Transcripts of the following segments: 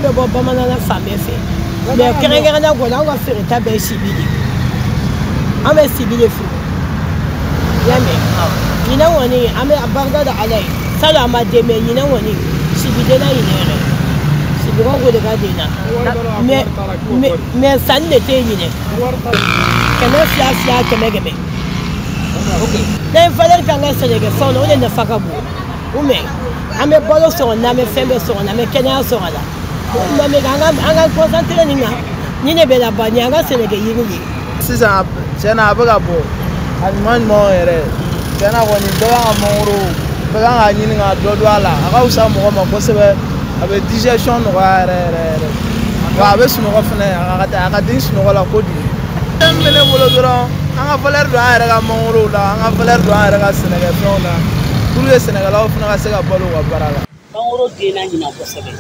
bɛ bɔ bamananna fan bɛɛ fɛ, mais kɛrɛnkɛrɛnnenya kɔni anw ka feereta bɛɛ ye sibi de ye, an bɛ sibi de feere. I y'a mɛn? Ɲinɛ kɔni an bɛ barika da Ala ye, salon a ma den, mais ɲinɛ kɔni sibi denna ɲinɛ yɛrɛ, sibikɔ ko de ka den na, mais sanni de tɛ yen ɲinɛ. 200 200 100 100. N'an ye valeur k'an ka sɛnɛkɛfɛnw na, o de nafa ka bon. Ou bien an bɛ balo sɔrɔ n'an bɛ fɛn bɛɛ sɔrɔ, n'an bɛ kɛnɛya sɔrɔ a la. Mais an ka concentré nin kan, nin de bɛ laban, nin y'an ka sɛnɛkɛ yiri de ye. Sisan tiɲɛna a bɛ ka bɔ a ɲuman ɲumanw yɛrɛ, tiɲɛna kɔni bɛɛ kan ka mangoro, bɛɛ kan ka ɲini ka dɔ dun a la, a ka fisa mɔgɔ ma kosɛbɛ, a bɛ digestion nɔgɔya yɛrɛ yɛrɛ yɛrɛ, wa a bɛ sunɔgɔ fɛnɛ, a ka den sunɔgɔ la kojugu. Fɛn min bɛ ne bolo dɔrɔn, an ka valeur don an yɛrɛ ka mangorow la, an ka valeur don an yɛrɛ ka sɛnɛkɛfɛnw na, pour que sɛnɛkɛlaw fana ka se ka balo u ka baara la. Mangoro denna ɲinan kosɛbɛ,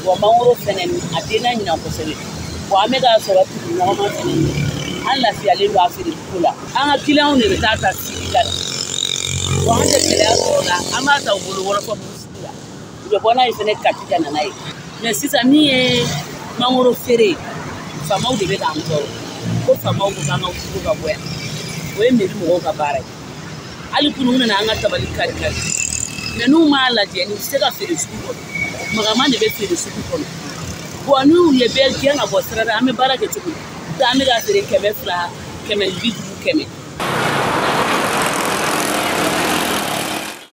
wa mangoro fɛnɛ a denna ɲinan kosɛbɛ, wa an bɛ k'a sɔrɔ tugu ɲɔgɔnma fɛnɛ, an lafiyalen don a feereko la. An ka kiliyanw de bɛ taa ta sigi la, wa an tɛ gɛlɛya sɔrɔ o la, an b'a ta u bolo wɔlɔfɔ sugu la, u bɛ bɔ n'a ye fɛnɛ Kati ka na n'a ye. Mais sisan min ye mangoro feere ye, faamaw de bɛ k'an tɔɔrɔ, ko faamaw ko k'an ka sugu ka bɔ yan, o ye mairie mɔgɔw ka baara ye. Hali kunun u nana an ka tabali kari kari, mais n'u m'a lajɛ nin tɛ se ka feere sugu kɔnɔ, magaman de bɛ feere sugu kɔnɔ. Bon n'u ye bɛɛ gɛn ka bɔ sira la, an bɛ baara kɛ cogo di? An bɛ ka feere 200, 150, 100.